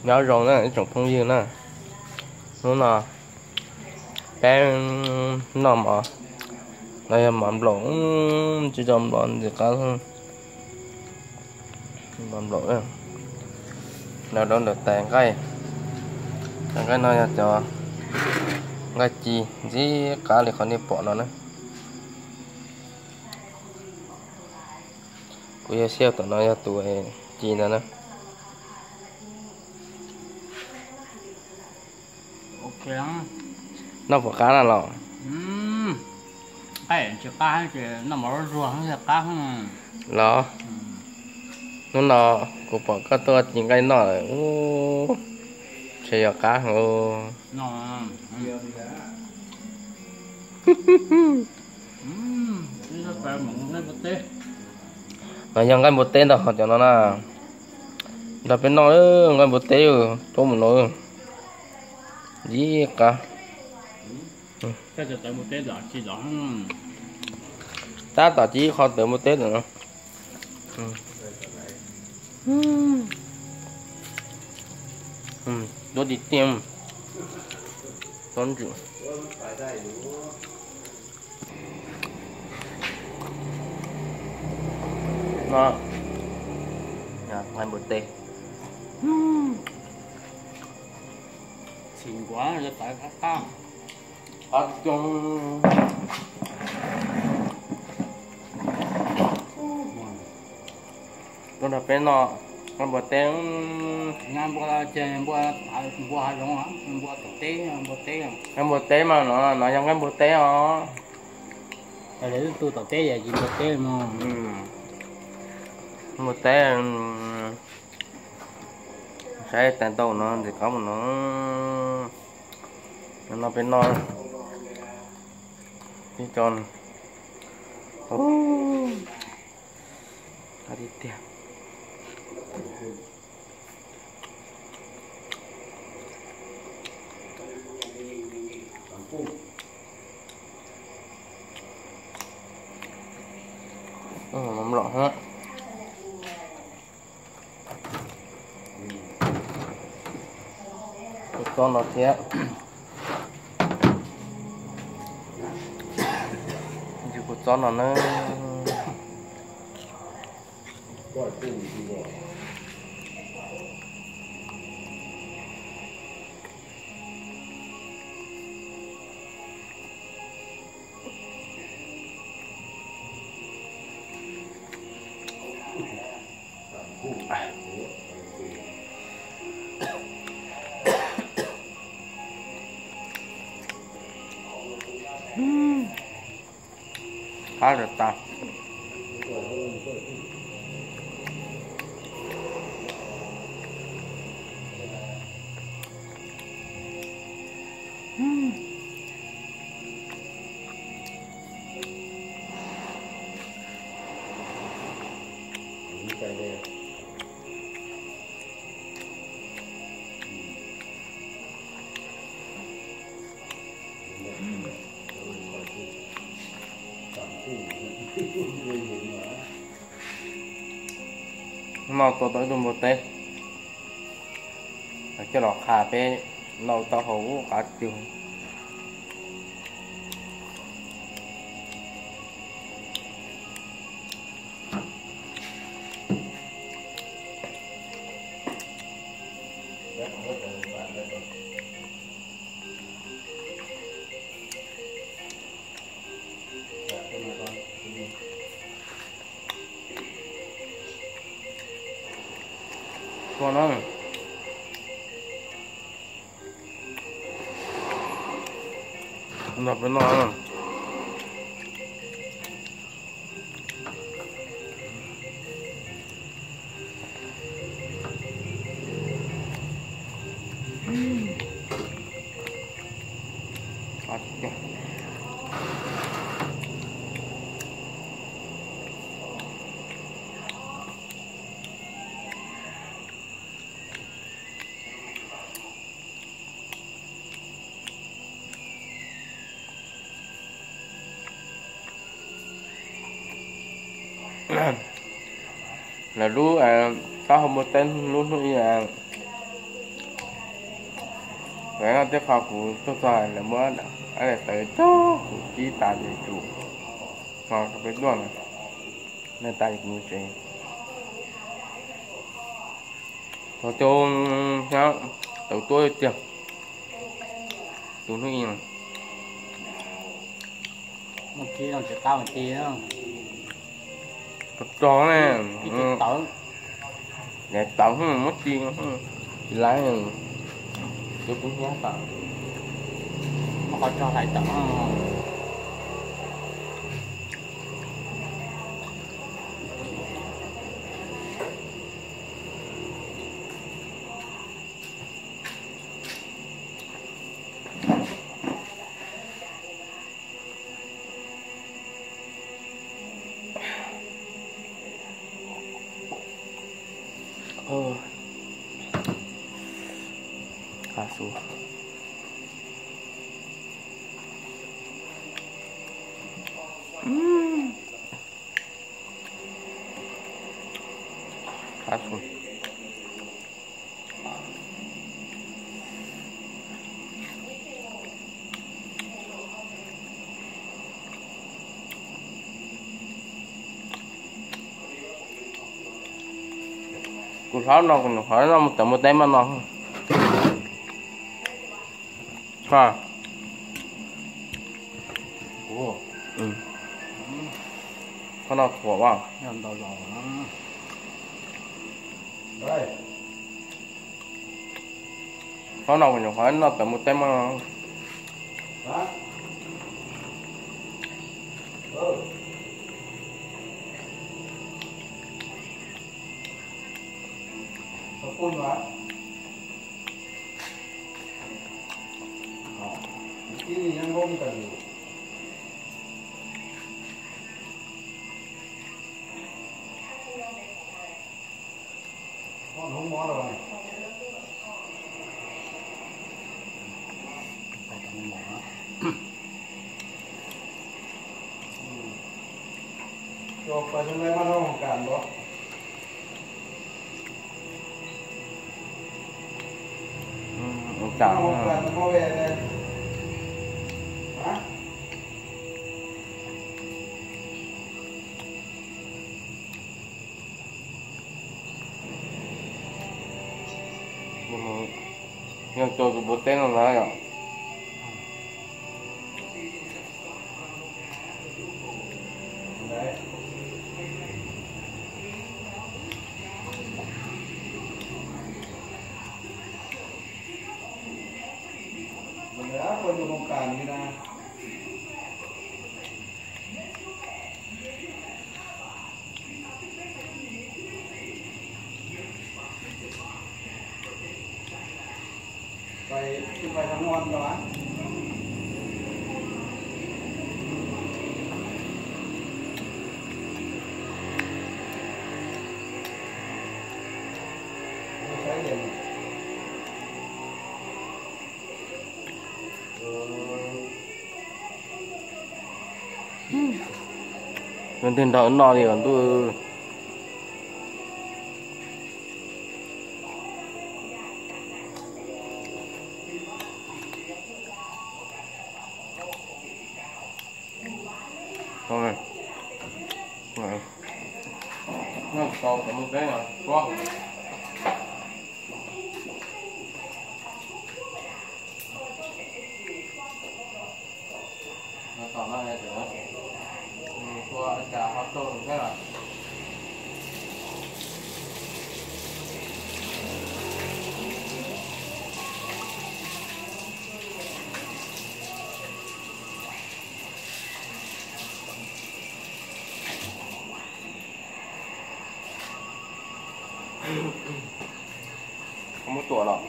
Nyob zoo na ib tsoom phooj ywg na, hnub no peb noj mov, no yog mov nplaum, tsis tau nplaum ntxim qab, mov nplaum, nrog rau ntawm tais nqaij, tais nqaij no yog cov nqaij ci ntxim qab li qhov nej pom no na. Kuv yog xib hwb tom no yog tus ci ntawd na. Noj puas qab na los? Los, hnub no kuv pom koj tuaj ci nqaij noj lawm, ntshe yog qab heev. No yog nqaij npua teb ntag, qhov cov no na. Nrog peb noj nqaij npua teb, tuab mus no ntxim qab. Tab tom ci ib qho tawv npua teb ntawm no. Tuab tiag tiag. No, nqaij npua teb. Txhim nkuav, qab qab. Tuaj nrog peb noj nqaij npua teb. Nqaij npua, npua hav zoov, npua tom teb, npua teb. Nqaij npua teb mas no, no yog nqaij npua teb os. Lawv tu tom teb yog npua teb no. Npua teb, saib tais ntau no ntxim qab mus no. No peb noj, peb cov, tiag tiag. Mlom. Kuv txob no thiab. Yus kuv txob no na. Qab lawm tas. No tua tau ib tug npua teb, coj los qha peb noj taub hau ub qab tiag. Tuaj na. Nrog peb noj. Lawv lub taub hau npua teb lub hnub ib, Lawv noj tib qho kuv tuaj txog lawv muab daim tawv cog kuv kib tas ces tsum ho peb tuaj na. Noj tas ces kuv mus tsev. Thaum cau tawv tuab tiag. Tus hnub ib no. Muaj kib no tsis qab mas ci. Tog tog ne. Tawv. Daim tawv muab ci tsis laib. Cov kub hnyiab tas. Muab qhov tso hlais tawm. Kuv hlob no kuv nyuam qhuav noj mus tawm mus teb maj no. Koj no thuam as. Hlob no kuv nyuam qhuav noj tawm mus teb maj no. Yog cau tus npua teb no na yom. Leej twg nrog wb noj li os ntuj. Koj muab tua los?